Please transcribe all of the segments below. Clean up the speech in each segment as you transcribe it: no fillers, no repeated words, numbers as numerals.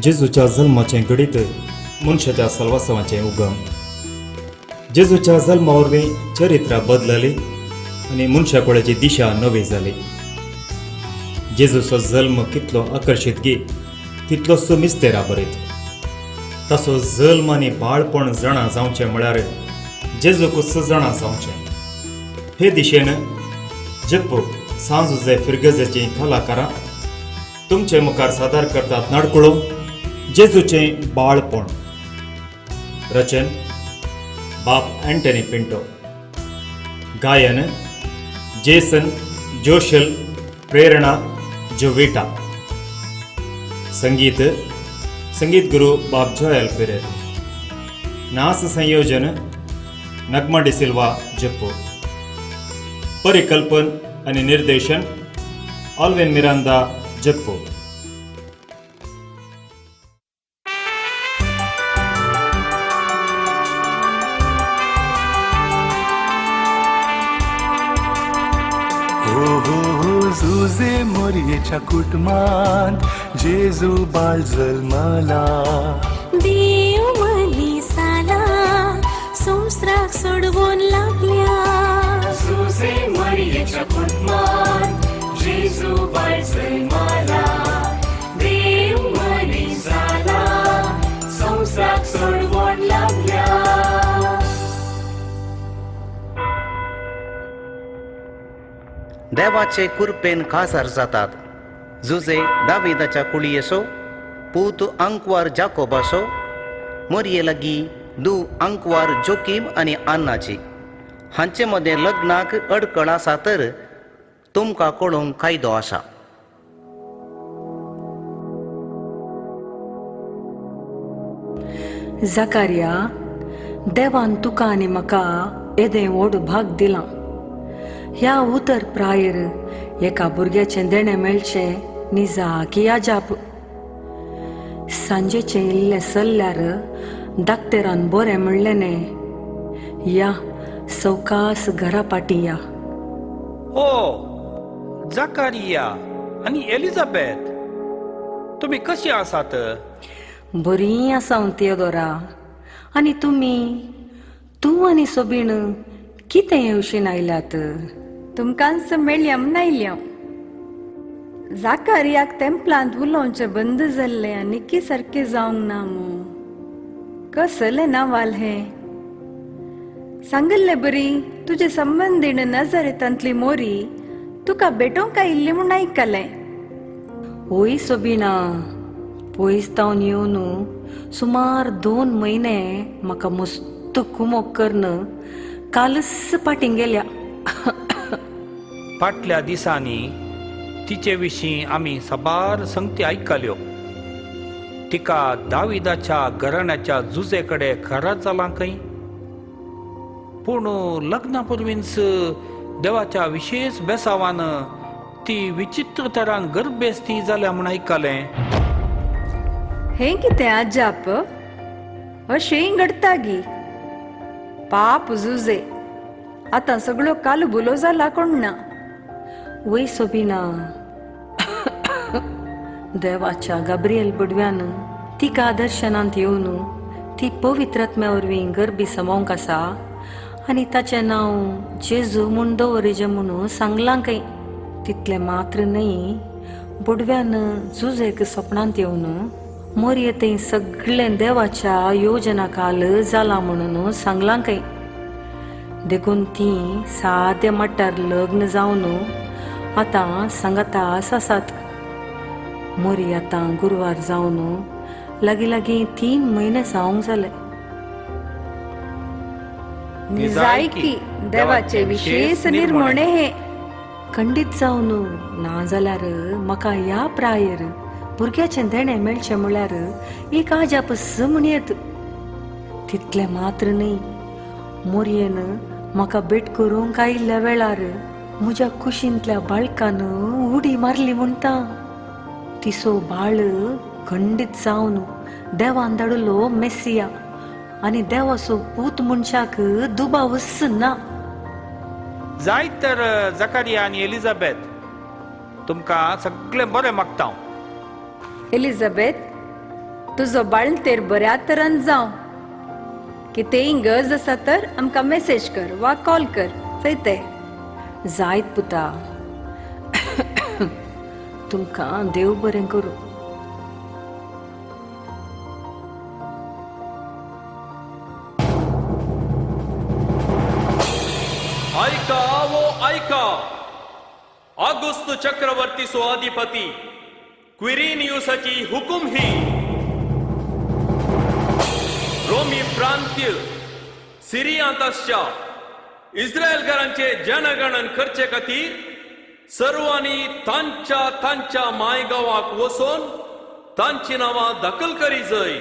जेजूच्या जल्माचें घडीत मनशाच्या सलवासवाचें उगम. जेजूच्या जल्मा वरवीं चरित्रां बदलली आनी मनशा कुळाची दिशा नवी जाली. जेजूचो जल्म कितलो आकर्शीत गी तितलोच मिस्तेरा बरयत. ताचो जल्म आनी बाळपण जाणा जावचें म्हळ्यार जेजूकूच जाणा जावचें. हे दिशेन जप्पू सांजुजे फिर्गजेचीं कलाकारां तुमचे मुखार सादर करतात नाडकुळो जेजूचें बाळपण. रचन बाप अँटनी पिंटो, गायन जेसन जोशल, प्रेरणा जोविटा, संगीत संगीत गुरू बाब जोयल पेरेर, नाच संयोजन नगमा डिसिल्वा जप्पू, परिकल्पन आनी निर्देशन ऑल्विन मिरांदा जप्पू. हो हो हो जुजे मोरयेच्या कुटुंबांत जेजू बाळ जल्मला. देव मनीसाला संवसाराक सोडवून लागल्या. जुजे मरियेच्या कुटुंबात जेजू बाळ जल्मला. देव मनीसाला संवसाराक सोडवून लागल्या. देवाचे कुरपेन काजार जातात. जुजे दाविदाच्या कुळयेचो, पूत अंकवार जाकोबाचो, मोरये लागीं दू अंकवार जोकीम आनी अन्नाची. हांचे मदें लग्नाक अडकळ आसा तर तुमकां कळोवंक कायदो आसा. जाकारिया, देवान तुका आनी म्हाका येदें व्हड भाग दिलां. ह्या उतर प्रायर एका भुरग्याचें देणें मेळचें निजाकी अजाप. सांजेचें इल्लें सल्ल्यार डाक्टरान बरें म्हणलें न्ही. या सवकास घरा पाटी या. ओ जाकारिया आनी एलिझाबेथ, तुमी कशी आसात? बरीं आसा हांव थियोदोरा. आनी तुमी, तूं आनी सोबीण कितें येवशीन आयल्यात? तुमकांच मेळया म्हूण आयल्या. जाकारियाक तेंपलांत उलोवचें बंद जाल्लें आनी की सारकें जावंक ना मू. कसलें नावाल हें? सांगिल्ले बरी तुजे संबंदीण नजरेतांतली मोरी तुका भेटोवंक आयिल्ली म्हूण आयकलें. वय सोबिणा, पयस तावन येवन सुमार 2 म्हयने म्हाका मस्त कुमोक करून कालच पाटीं गेल्या. फाटल्या दिसांनी तिचे विशीं आमी साबार संगती आयकल्यो. तिका दाविदाच्या घराण्याच्या जुजे कडेन खरात जालां खंय. पूण लग्ना पुर्वींच देवाच्या विशेश बेसावान ती विचित्र तरान गर्भेस्ती जाल्या म्हूण आयकलें. हें कितें अजाप? अशेंय घडटा गी? पाप जुजे, आतां सगळो कालबुलो जाला कोण ना. वय सोबिना, देवाच्या गाब्रियल बडव्यान तिका दर्शनांत येवन ती पवित्रात्म्या वरवीं गर्भी समावंक आसा आनी ताचें नांव जेजू म्हूण दवरिचें म्हणून सांगलां खंय. तितलें मात्र न्हय, बोडव्यान जुजेक सपनांत येवन मोरये थंय सगळें देवाच्या योजना काल जालां म्हणून सांगलां खंय. देखून ती साद्या मट्टार लग्न जावन आतां सांगाता आसात. मोरी आतां गुरवार जावन लागीं लागीं 3 म्हयने जावंक जाले. निजायकी देवाचे विशेश निर्मणे हे. खंडीत जावन ना जाल्यार म्हाका ह्या प्रायर भुरग्याचें देणें मेळचें म्हळ्यार एक अजापच म्हणयेत. तितलें मात्र न्हय, मोरयेन म्हाका भेट करूंक आयिल्ल्या वेळार म्हज्या कुशींतल्या बाळकान उडी मारली म्हणटा. तिसो बाळ खंडीत जावन देवान धाडिल्लो मेसिया आनी देवाचो पूत मनशाक दुबावच ना. जाय तर जकारिया आनी एलिझाबेथ, तुमकां सगळें बरें मागता हांव. एलिझाबेथ, तुजो बाळंतेर बऱ्या तरान जावं. कितेंय गरज आसा तर आमकां मेसेज कर वा कॉल कर. चयते जायत पुता, तुमकां देव बरें करूं. ऐका वो ऐका, ऑगुस्त चक्रवर्तीचो अधिपती क्विरिनियुसाची हुकूम ही रोमी प्रांत्य सिरियांत आसच्या इस्रायलकारांचे जनगणन करचे खातीर सर्वांनी तांच्या तांच्या मायगांवाक वचून तांची नांवां दाखल करी जाय.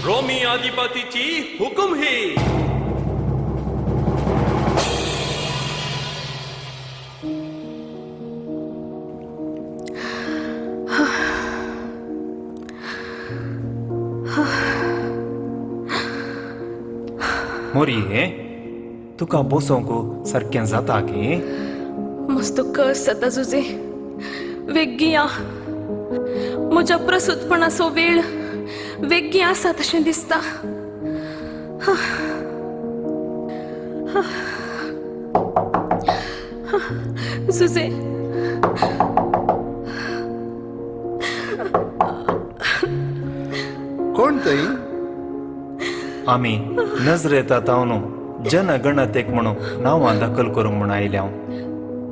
रोमी अधिपतीची हुकूम ही. मोरये, तुका बसोंक सारकें जाता की? मस्त कस जाता जुजे, वेगीं या. म्हज्या प्रसूतपणाचो वेळ वेगीं आसा तशें दिसता. जुजे, कोण थंय? आमी नजरेता तावन जनगणतेक म्हणून नांवां दाखल करूंक म्हूण आयल्या.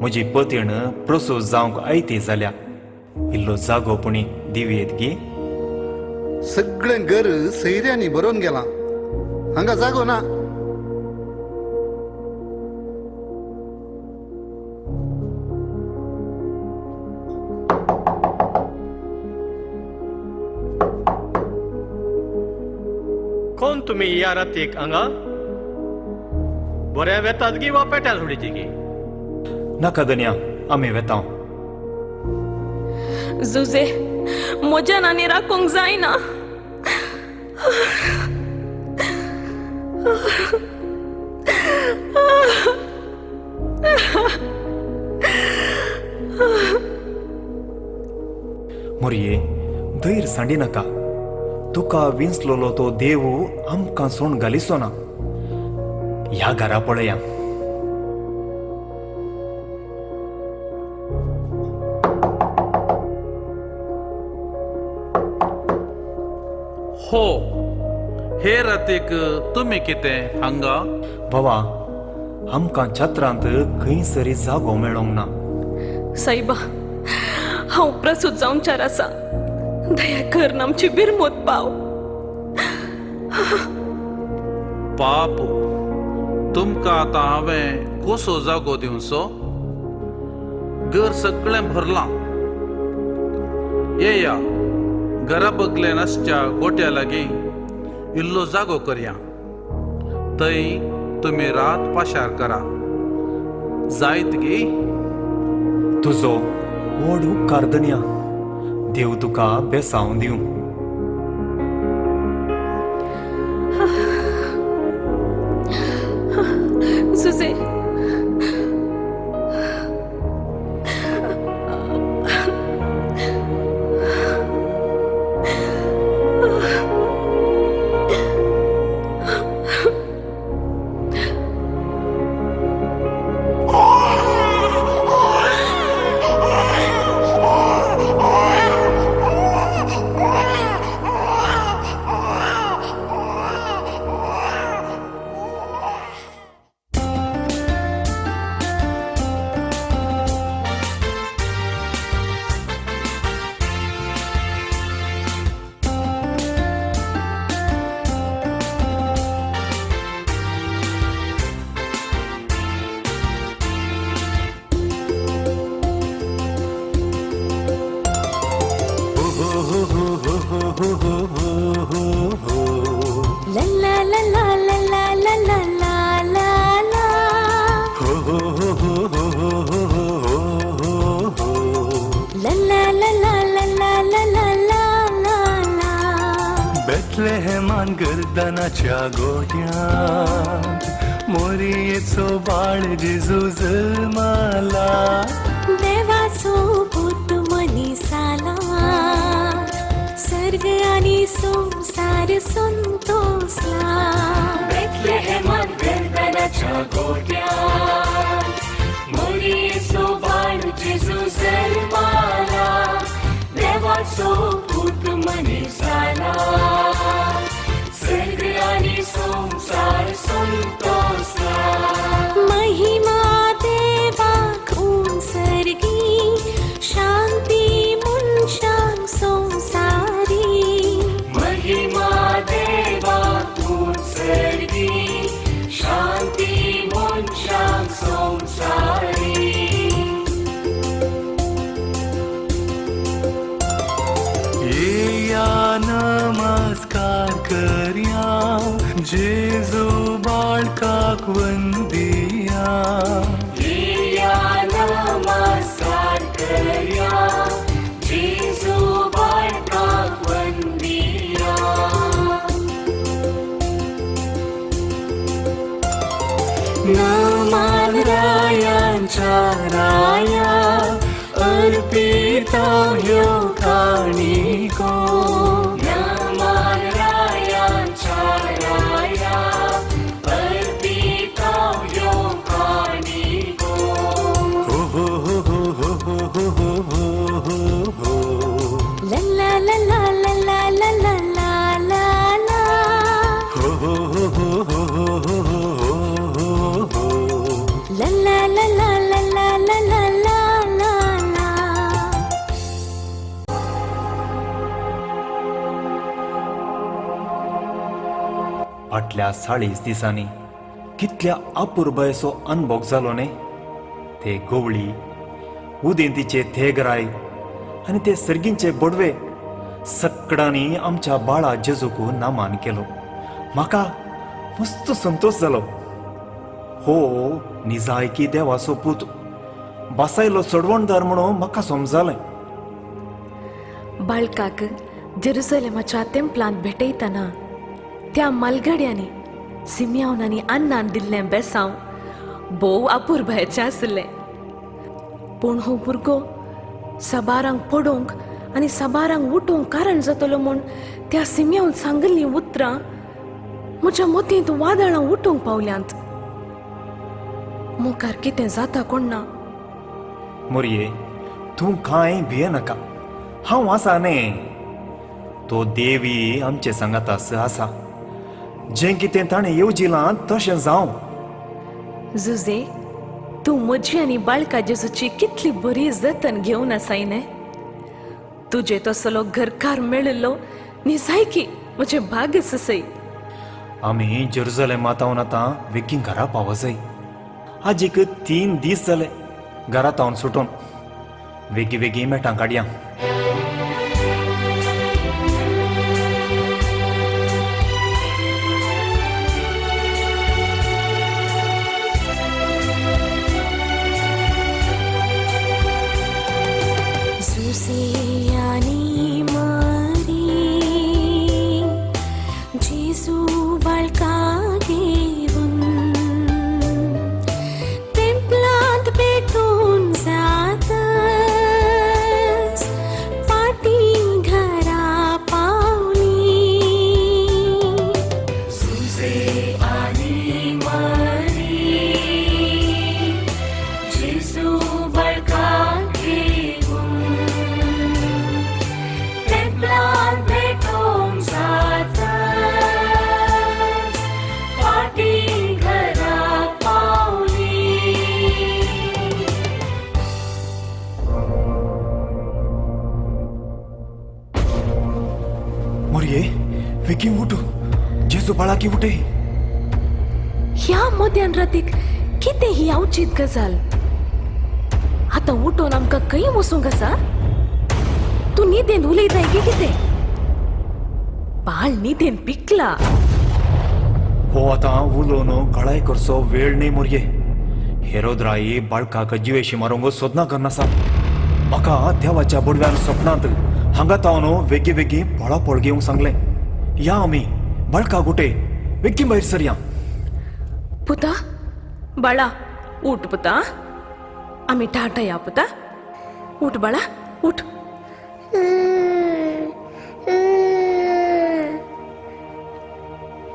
म्हजी पतीण प्रसूत जावंक आयती जाल्या. इल्लो जागो पुणी दिवयेत गी? सगळें घर सैऱ्यांनी भरून गेलां, हांगा जागो ना. कोण तुमी ह्या रातीक हांगा? बऱ्या वेतात गी वा पेट्यान उडयती गी? नाका दन्या, आमी वेता. जुजे, म्हज्यान आनी राखूंक जायना. मोरये, धैर सांडी नाका. तुका विंचलोलो तो देव आमकां सोण घालिसो ना. ह्या घरा पळया. हो, हे रातीक तुमी कितें हांगा? बाबा, आमकां छत्रांत खंयसरी जागो मेळोंक ना. सायबा, हांव प्रसूत जावच्यार आसा. दया कर आमची बिरमोत पाव. पाप, तुमकां आतां हांवें कसो जागो दिवचो? घर सगळें भरलां. येया, घरा बगलेन आसच्या गोट्या लागीं इल्लो जागो करया. थंय तुमी रात पाशार करा. जायत गी? तुजो व्हड उपकार दन्या. देव तुका बेसांव दिवं. जुजे, बेथलेहमान गर्दनाच्या गोट्यांत मोरयेचो बाळ जेजू जल्मला. देवाचो पूत मनीस सर्ग आनी संवसार संतोसला. बेथलेहेमांत गर्दनाच्या गोट्यांत मोरयेचो बाळ जेजू जल्माला. देवाचो पूत मनीस जाला, सर्ग आनी संवसार संतोसला. महिमा देवाक उंचर्गी, शांती मनशांक संवसारी. महिमा देवाक उंचर्गी, शांती मनशांक संवसारी. येया नमस्कार करया, जेजू बाळकाक वंदिया. येया नमस्कार करया, जेजू बाळकाक वंदिया. नमान रायांच्या राया, अर्पिता ह्यो काणिको. नमान रायांच्या राया, अर्पिता ह्यो काणिको. हो हो हो हो हो हो हो हो हो. ला ला ला ला ला ला ला ला ला ला. हो हो हो हो हो हो हो हो. ला ला ला ला ला ला ला ला ला ला ला. फाटल्या 40 दिसांनी कितल्या अपुरबायेचो अनभोग जालो न्ही. ते गवळी, उदेंतीचे थेगराय आनी ते सर्गींचे बोडवे सगळ्यांनी आमच्या बाळा जेजूक नामान केलो. म्हाका मस्त संतोश जालो. हो निजायकी देवाचो पूत, बासायलो चडवणदार म्हणून म्हाका समजालें. बाळकाक जेरुसलेमाच्या तेंपलांत भेटयतना त्या मालगड्यांनी सिमियावन आनी अन्नान दिल्लें बेसांव भोव अपुरबायेचें आसलें. पूण हो भुरगो साबारांक पडोवंक आनी साबारांक उठोवंक कारण जातलो म्हूण त्या सिमियावन सांगिल्लीं उतरां म्हज्या मतींत वादळां उठोवंक पावल्यांत. मुखार कितें जाता कोण ना. मोरये, तूं कांय भियेनाका, हांव आसा न्ही. तो देवी आमचे सांगातास आसा. जें कितें ताणें येवजिलां तशें जावं. जुजे, तूं म्हजी आनी बाळका जेजूची कितली बरी जतन घेवन आसाय न्ही. तुजे तसलो घरकार मेळिल्लो निजायकी म्हजें भाग्यच आसय. आमी जेरुजलेमांत आतां वेगीं घरा पावजय. आजीक 3 दीस जाले घरांत हांव सुटून. वेगीं वेगीं मेटां काडया. बाळाकी उठे. ह्या मध्यान रातीक कितें ही अवचीत गजाल. आतां उठोवन आमकां खंय वचूंक आसा? तूं न्हिदेन उलयताय की कितें? बाळ न्हिदेन पिकला. हो आतां उलोवन गळाय करचो वेळ न्ही मोरये. हेरोद्राई बाळकाक जिवेशी मारूंक सोदना करनासा. म्हाका देवाच्या बोडव्यान सपनांत हांगा तावन वेगीं वेगीं पळापळ घेवंक सांगलें. या आमी बाळका गुटे वेगीं भायर सरया. पुता, बाळा उठ पुता, आमी टाटा या पुता. उठ बाळा उठ.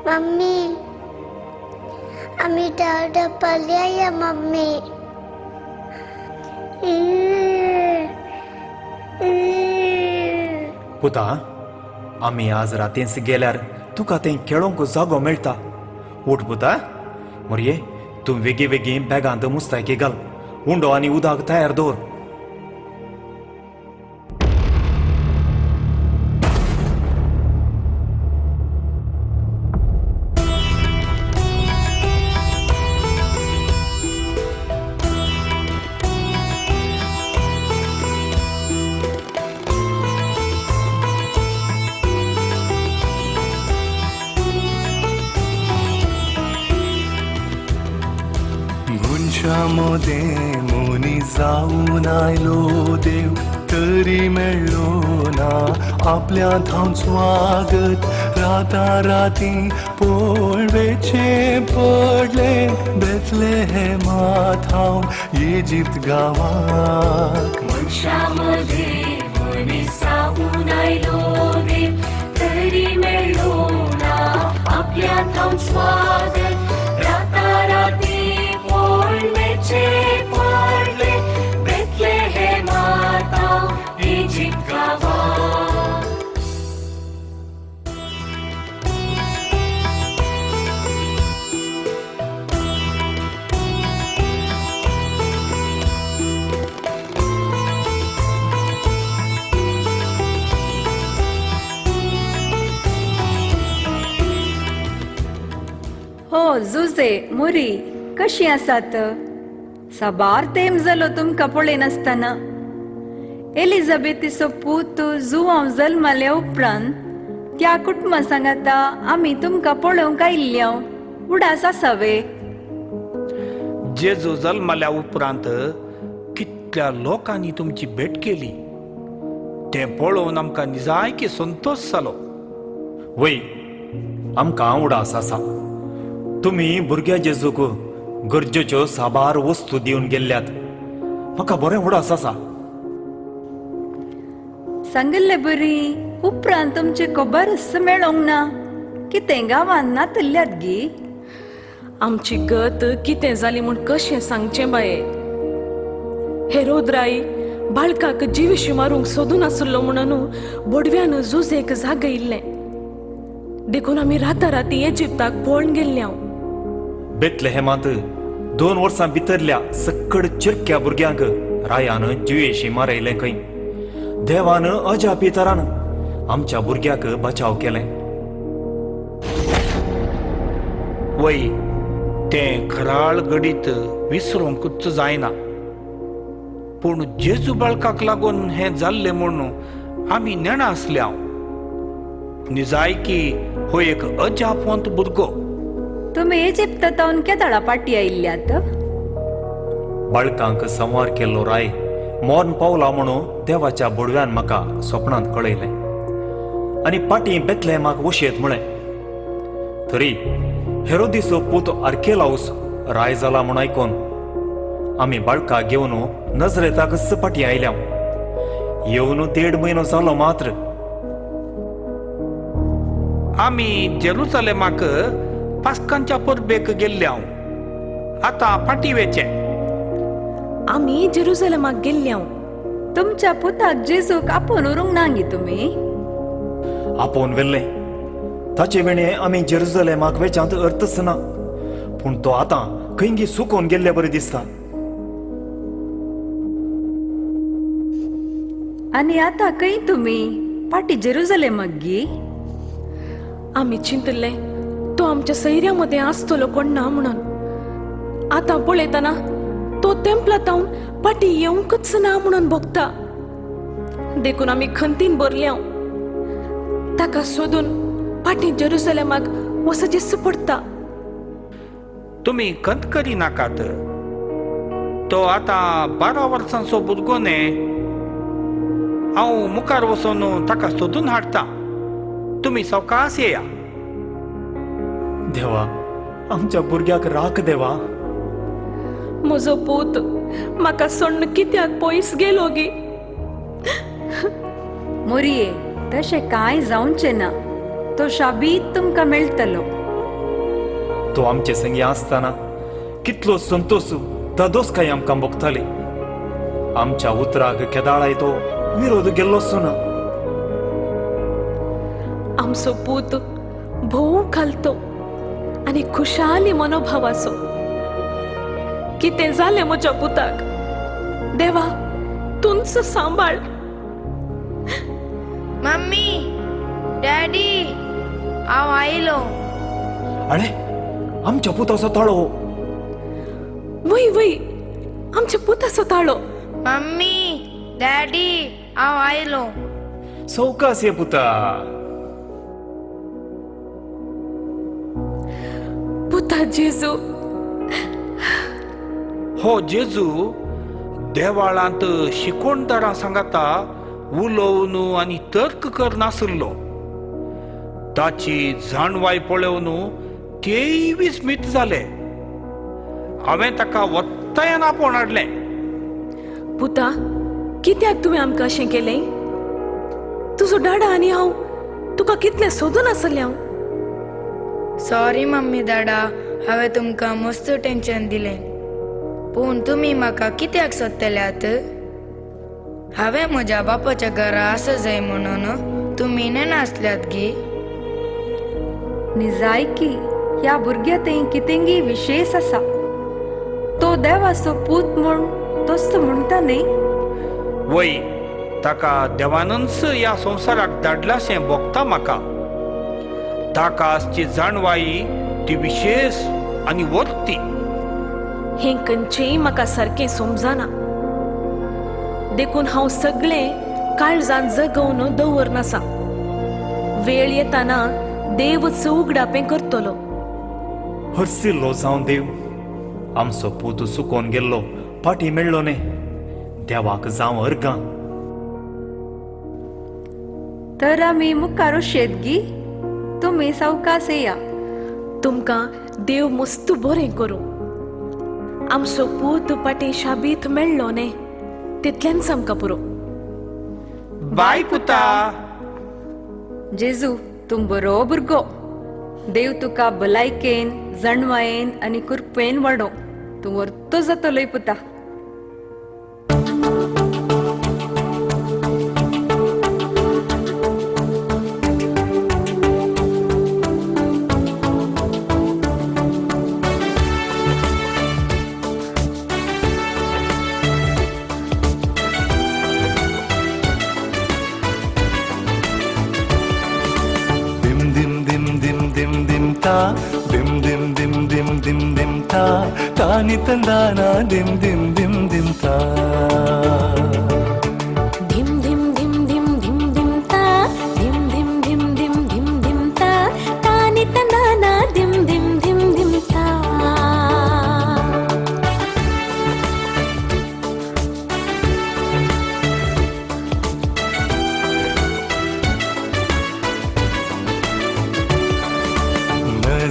मम्मी, आमी धांवता या मम्मी. पुता, आमी आज रातींच गेल्यार तुका थंय खेळोंक जागो मेळटा. उठ पुता. मोरये, तूं वेगीं वेगीं बॅगांत मुस्तायकी घाल, उंडो आनी उदक तयार दवर. मोदें मोनी जावन आयलो देव, तरी मेळ्ळो ना आपल्या धांव स्वागत. राता राती पळवेचें पडलें बेथलेहेमांत हांव इजिप्त गांवाक. मनशां मदें मनीस जावन आयलो देव, तरी मेळ्ळो ना आपल्या धांव स्वागत. राता राती पळवेचें पडलें बेथलेहेमांत हांव इजिप्त गांवाक. हो जुजे, मोरी, कशी आसात? साबार तेम जालो तुमकां पळयनासतना. एलिझाबेथीचो पूत जुवांव जल्माल्या उपरांत त्या कुटुंबा सांगाता आमी तुमकां पळोवंक आयिल्ल्या. उडास आसा वे? जेजू जल्माल्या उपरांत कितल्या लोकांनी तुमची भेट केली तें पळोवन आमकां निजायकी संतोश जालो. वय, आमकां उडास आसा. तुमी भुरग्या जेजूक गरजेच्यो साबार वस्तू दिवन गेल्ल्यात. म्हाका बरें उडास आसा. सांगिल्ले बरी उपरांत तुमचे खबरच मेळोंक ना. कितें गांवांत नातल्यात गी? आमची गत कितें जाली म्हूण कशें सांगचें बाये. हेरोद राय बाळकाक जिविशी मारूंक सोदून आसलो म्हणून बोडव्यान जुजेक जागयिल्लें. देखून आमी राताराती इजिप्ताक पळोवन गेल्ले. बेथलेहेमांत 2 वर्सां भितरल्या सक्कड चिरक्या भुरग्यांक रायान जिवेशी मारयलें खंय. देवान अजापी तरान आमच्या भुरग्याक बचाव केलें. वय, तें खराळ गडीत विसरूंकूच जायना. पूण जेजू बाळकाक लागून हें जाल्लें म्हूण आमी नेणा आसल्या. निजायकी हो एक अजापवंत भुरगो. तुमी इजिप्तांत केदळा पाटी आयिल्ल्यात? बाळकांक संवार केल्लो राय मोर्न पावला म्हणून देवाच्या बोडव्यान म्हाका स्वप्नांत कळयलें आनी पाटी बेथलेहेमाक वशेत म्हळें. तरी हेरोदीचो पूत आर्केलाउस राय जाला म्हूण आयकून आमी बाळकाक घेवन नजरेताकच पाटी आयल्या. येवन 1.5 म्हयनो जालो मात्र. आमी जेरुसलेमाक पास्कांच्या परबेक गेल्ले. हांव आतां पाटी वेचें. आमी जेरुसलेमाक गेल्ले. तुमच्या पुताक जेजूक आपोवन उरूंक ना गी तुमी? आपोवन व्हेल्लें. ताचे वेणे आमी जेरुसलेमाक वेच्यांत अर्थच ना. पूण तो आतां खंयगी सुकोवन गेल्ले बरें दिसता. आनी आतां खंय तुमी पाटी जेरुसलेमाक गी? आमी चिंतले तो आमच्या सैऱ्या मदें आसतलो कोण ना म्हणून. आतां पळयतना तो तेंपलातावन पाटी येवंकच ना म्हणून भोगता. देखून आमी खंतीन भरल्या. ताका सोदून पाटी जेरुसलेमाक वचचेंच पडटा. तुमी खंत करी नाकात. तो आतां 12 वर्सांचो भुरगो न्ही. हांव मुखार वचून ताका सोदून हाडटा. तुमी सवकास येया. देवा, आमच्या भुरग्याक राख देवा. म्हजो पूत म्हाका सोडून कित्याक पयस गेलो गी? मोरये, तशें कांय जावचें ना. तो शाबीत तुमकां मेळटलो. तो आमचे संगी आसतना कितलो संतोष धादोसकाय आमकां भोगताली. आमच्या उतराक केदाळाय तो विरोध गेल्लोच ना. आमचो पूत भोव खालतो आनी खुशाली मनोभावाचो. कितें जालें म्हज्या पुताक? देवा तूंच सांबाळ. मम्मी, डॅडी, हांव आयलो. अरे आमच्या पुताचो ताळो. वय वय, आमच्या पुताचो ताळो. मम्मी, डॅडी, हांव आयलो. सवकास ये पुता. पुता जेजू. हो जेजू देवाळांत शिकोणदारां सांगाता उलोवन आनी तर्क करनासलो. ताची जाणवाय पळोवन तेय विस्मीत जाले. हांवें ताका वत्तयान आपोवन हाडलें. पुता, कित्याक तुवें आमकां अशें केलें? तुजो डाडा आनी हांव तुका कितलें सोदून आसलें हांव. सॉरी मम्मी डाडा, हांवें तुमकां मस्त टेन्शन दिलें. पूण तुमी म्हाका कित्याक सोदतल्यात? हांवें म्हज्या बापाच्या घरा आसा जाय म्हणून तुमी नेनासल्यात गी? निजायकी ह्या भुरग्या थंय कितेंगी विशेश आसा. तो देवाचो पूत म्हूण तोच म्हणटा न्ही? वय, ताका देवानूच ह्या संवसाराक धाडलाशें भोगता म्हाका. ताका आसची जाणवाई ती विशेश आनी वर्ती. हें खंयचेंय म्हाका सारकें समजना, देखून हांव सगळें काळजान जगोवन दवरनासा. वेळ येताना देवच उगडापें करतलो. हरसिल्लो जावं देव, आमचो पूत चुकोन गेल्लो फाटीं मेळ्ळो न्ही. देवाक जावं अर्गां. तर आमी मुखार शेत गी, तुमी सावकास येया. तुमकां देव मस्त बरें करूं. आमचो पूत पाटी शाबीत मेळ्ळो न्ही, तितलेंच आमकां पुरो. बाय पुता. जेजू, तूं बरो भुरगो. देव तुका भलायकेन, जाणवायेन आनी कृपेन वाडोवं. तूं वर्तो जातलोय पुता. dim dim dim dim dim dim ta tani tandana dim dim dim dim ta dim dim dim dim dim dim ta dim dim dim dim dim dim ta tani tandana dim dim dim dim ta.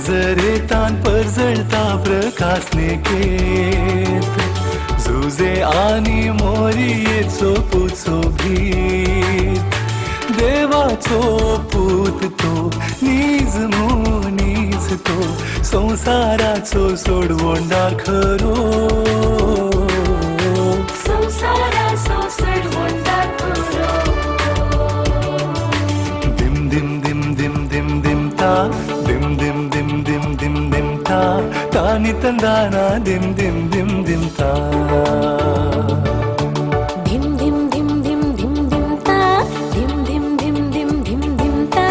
नजरेतान परजळता Prakash Niket, Jose आनी मोरयेचो पुचो भीत, देवाचो पूत तो नीज मुनीस तो, संवसाराचो सोडवणदार खरो. संवसाराचो सोडवणदार खरो. dim dim dim dim dim dim ta dim dim dim dim dim dim ta tani tandana dim dim dim dim ta dim dim dim dim dim dim ta dim dim dim dim dim dim ta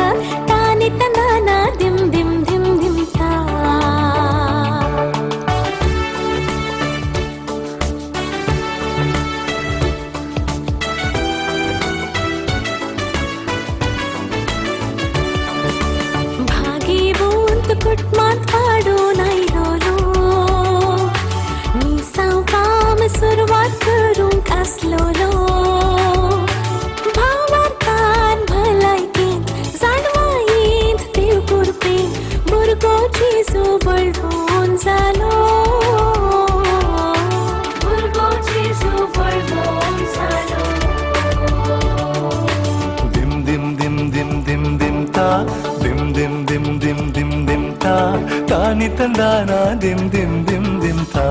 tani tandana dim dim dim dim ta. कुटमात पाडून आयलोलो तंदाना dim dim dim dim ता.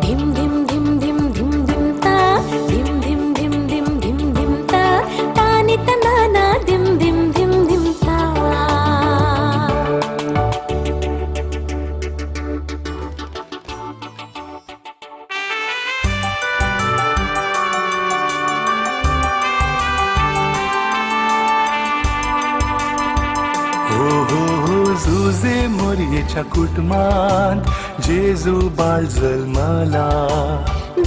धिम धिम धिम धिम धिम धिम ता धिम धिम धिम धिम धिम धिम ता तानि तनाना धिम धिम धिम धिम ता. हो हो हो जुजे मोरयेच्या कुटुंबांत जेजू बाळ जल्मला.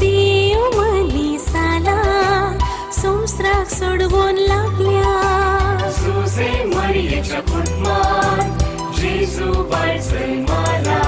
देव मनीसाला संवसाराक सोडवून लागल्या. जुजे मरियेच्या कुटुंबात जेजू बाळ जल्मला.